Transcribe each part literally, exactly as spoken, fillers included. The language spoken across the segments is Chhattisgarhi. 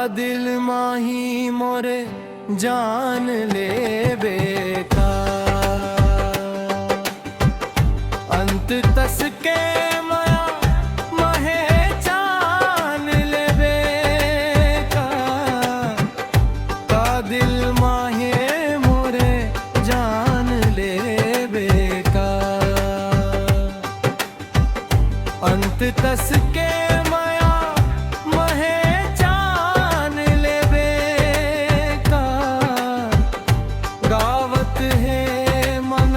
दिल माही मोरे जान लेबे का, अंत तस के मया महे जान लेबे का, का दिल माहे मोरे जान लेबे का। अंत तस के मया महे जान लेबे का, गावत हे मन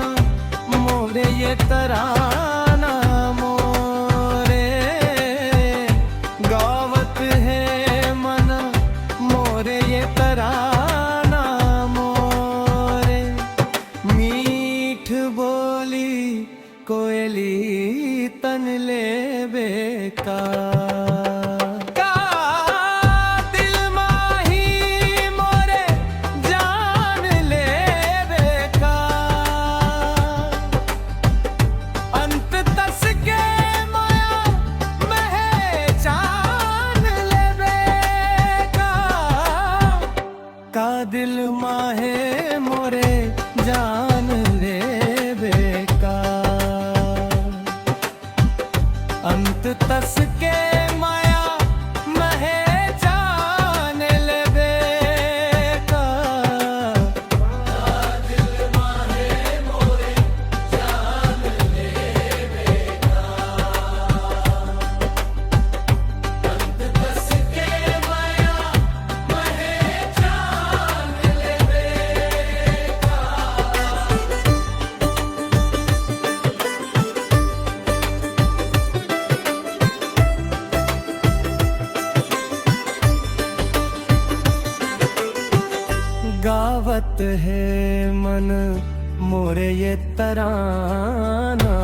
मोरे ये तराना मोरे, गावत हे मन मोरे ये तराना मोरे, मीठ बोली कोयली तन लेबे का, का दिल माही मोरे जान लेबे का, अंत तस के मया महे जान लेबे का। का दिल माहे मोरे जान लेबे का, अंत तस के मया महे जान लेबे का। गावत हे मन मोरे ये तराना।